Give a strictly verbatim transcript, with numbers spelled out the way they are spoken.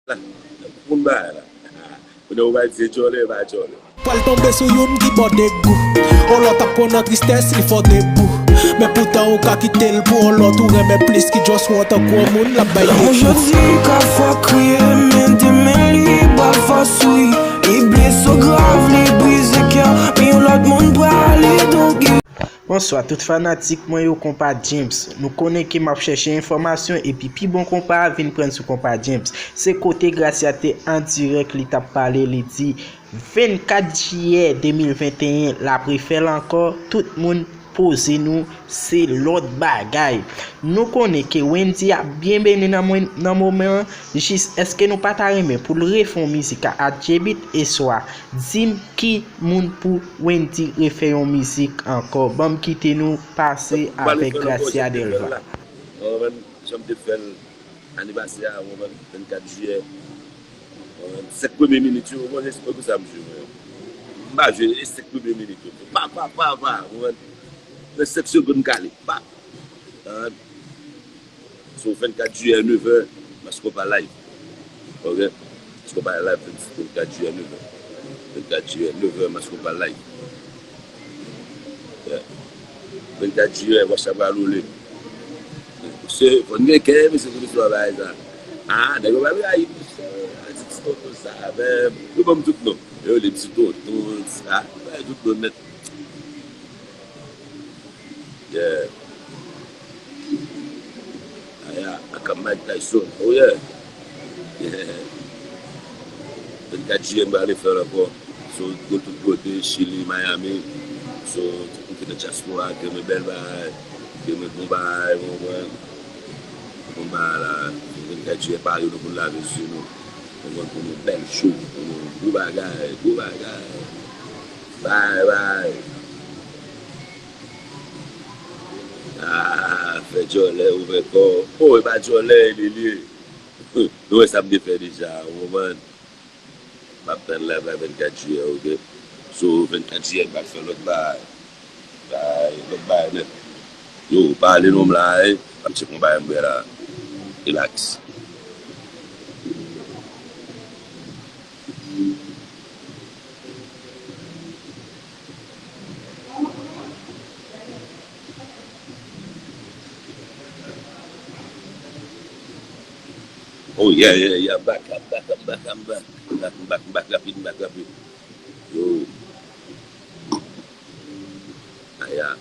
Moun bagay la. Kounye a ou pral di se djòlè, e pa djòlè. Pral tonbe sou youn ki bò degou. On lòt ap pran nan tristès, li fò debou. Men poutan ou ka kite l pou on lòt ou renmen plis ki just want tankou on moun l ap bay degou. Lanmou jodi ka fè w kriye, men demen li ba fòs ou. Li blese w grav, li brize kè w, men yon lòt moun prale donk. Bonswa tout fanatik mwen yo, Konpa James. Nou konnen ke m ap chèche enfòmasyon epi pi bon konpa a vin pran sou Konpa James. Se kote Gracia te an dirèk, li t ap pale, li di vennkat jiyè de mil venteyen l ap refè l ankò. Tout moun poze nou, se lòt bagay. Nou konnen ke Wendy ap byen beni nan mwen, nan moman an. Jis èske nou pa ta renmen pou l refè yon mizik a Adjebit e swa di m ki moun pou Wendy refè yon mizik ankò. Ban m kite nou pase avèk Gracia Delva. Ou konprann jan m te fè l ane pase a, ou konprann, vennkat jiyè, ou konprann, senk premye minit yo, ou konprann, se pou sa m jwe, mwen. M pa jwe, e senk premye minit yo. Pa, pa, pa, pa, ou konprann, nan senk segonn kale, pa. Ou konprann? So, vennkat jiyè, nevè, Mass Konpa live. Ok? Mass Konpa live, vennkat jiyè, nevè. Vennkat jiyè, nevè, Mass Konpa live. Yeah. Vennkat jiyè, WhatsApp pral woule. Mesye, fò n gen kè, mesye, pou nou fè bagay sa. Ah, nèg yo pral rayi, mesye. Ah, ti, ti tonton sa, men, yo ban m tout non. Yo rele m ti tonton, sa. Yo bay tout non nèt. Yeah. Aya, aka Mike Tyson. Oh yeah. Yeah. Vennkat jiyè m prale fè l ankò. So, go tout kote, Chili, Miami. So, tout moun ki nan dyaspora, ke mwen bèl bagay, ke mwen bon bagay, bon, bon, bon bagay la. Vennkat jiyè pare nou pou n lave zye nou. Pou nou, pou nou bèl show, pou nou gwo bagay, gwo bagay. Bay, bay. Ah, fè djòlè, ouvè kò. Oh, e pa djòlè, li, li. Nou wè sa m te fè deja, ou konprann? M ap tann live la vennkat jiyè, ok? So, vennkat jiyè, m pral fè lòt bagay. Bay, lòt bagay nèt. Yo, pale non m la, eh. M ap tcheke yon bagay m bwè la. Relax. Oh, yeah, yeah, yeah, I'm back, I'm back, I'm back, I'm back. I'm back, I'm back, I'm back, rapid, I'm back, rapid. Yo. Aya.